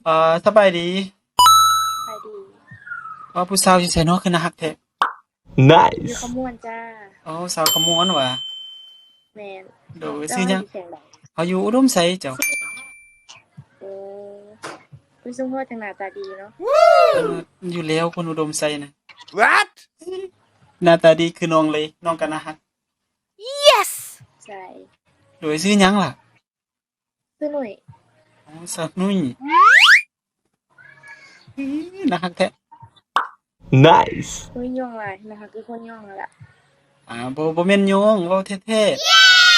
ເອີ ສະບາຍດີ. ສະບາຍດີ. ວ່າຜູ້ສາວຢູ່ໃສເນາະ ຄືໜ້າຮັກແທ້? ຢູ່ຄຳມ່ວນຈ້າ. ໂອ້ ສາວຄຳມ່ວນຫວາ? ແມ່ນ. ໂດຍ. ເຈົ້າ ຊື່ຫຍັງ? ຢູ່ແຂວງໃດ? ເຮົາຢູ່ອຸດົມໄຊເຈົ້າ. ໂອ້ ຜູ້ຊົງໂຮດຈັ່ງໜ້າຕາດີເນາະ. ເອີ ຢູ່ແລ້ວຄົນອຸດົມໄຊນະ. What? ໜ້າຕາດີຄືນ້ອງເລີຍ, ນ້ອງກໍໜ້າຮັກ. Yes! ໃຊ່. ໂດຍ. ຊື່ຫຍັງລະ? ຊື່ນຸ້ຍ. ອໍ ສາວນຸ້ຍ. ອີ ໜ້າຮັກແທ້. Nice. ໂອ້ຍ ຍ້ອງຫຼາຍ ໜ້າຮັກຄືຄົນຍ້ອງຫັ້ນລະ. ອ່າ ບໍ່ ບໍ່ແມ່ນຍ້ອງ ເວົ້າແທ້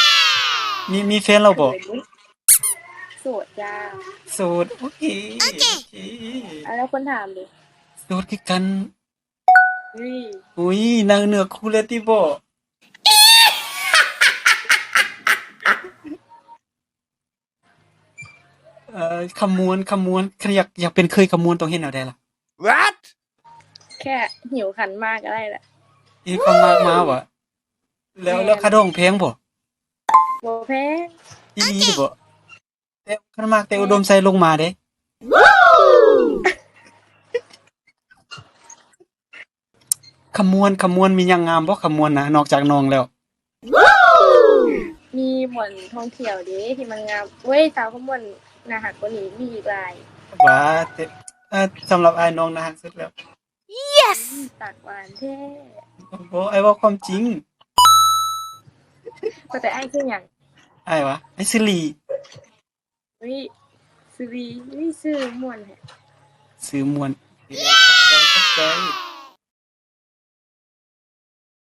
ໆ. ມີ ມີແຟນແລ້ວບໍ່? ໂສດຈ້າ. ໂສດ. ໂອເຄ ໂອເຄ. ອ່າ ແລ້ວຄົນຖາມເດ? ໂສດຄືກັນ. ອຸ້ຍ ອຸ້ຍ ນາງເນື້ອຄູ່ແລ້ວຕິບໍ? ເອີ ຄຳມ່ວນ ຄຳມ່ວນ ຄັນຢາກ ຢາກເປັນເຂີຍຄຳມ່ວນຕ້ອງເຮັດແນວໃດລະ? What? ແຄ່ຫິ້ວຂັນໝາກກໍໄດ້ລະ. ຫິ້ວຂັນໝາກມາຫວາ? ແລ້ວ ແມ່ນ. ແລ້ວຄ່າດອງແພງບໍ່? ບໍ່ແພງ. ອີ່ຫຼີບໍ? ແຕ່ຄັນມາແຕ່ອຸດົມໄຊລົງມາເດ້. ຄຳມ່ວນ ຄຳມ່ວນມີຫຍັງງາມບໍ່ ຄຳມ່ວນນະ ນອກຈາກນ້ອງແລ້ວ? ມີບ່ອນທ່ອງທ່ຽວເດ້ທີ່ມັນງາມ. ໂອ້ຍ ສາວຄຳມ່ວນໜ້າຮັກກວ່ານີ້ມີອີກຫຼາຍ. ຫວາ? ແຕ່ ເອີ ສຳລັບອ້າຍນ້ອງໜ້າຮັກສຸດແລ້ວ. Yes! ປາກຫວານແທ້. ບໍ່ ອ້າຍເວົ້າຄວາມຈິງ. ວ່າແຕ່ອ້າຍຊື່ຫຍັງ? ອ້າຍຫວາ? ອ້າຍຊື່ລີ. ເຮີ້ຍ ຊື່ລີ ເຮີ້ຍ ຊື່ມ່ວນແທ້. ຊື່ມ່ວນ. ຂອບໃຈ ຂອບໃຈ.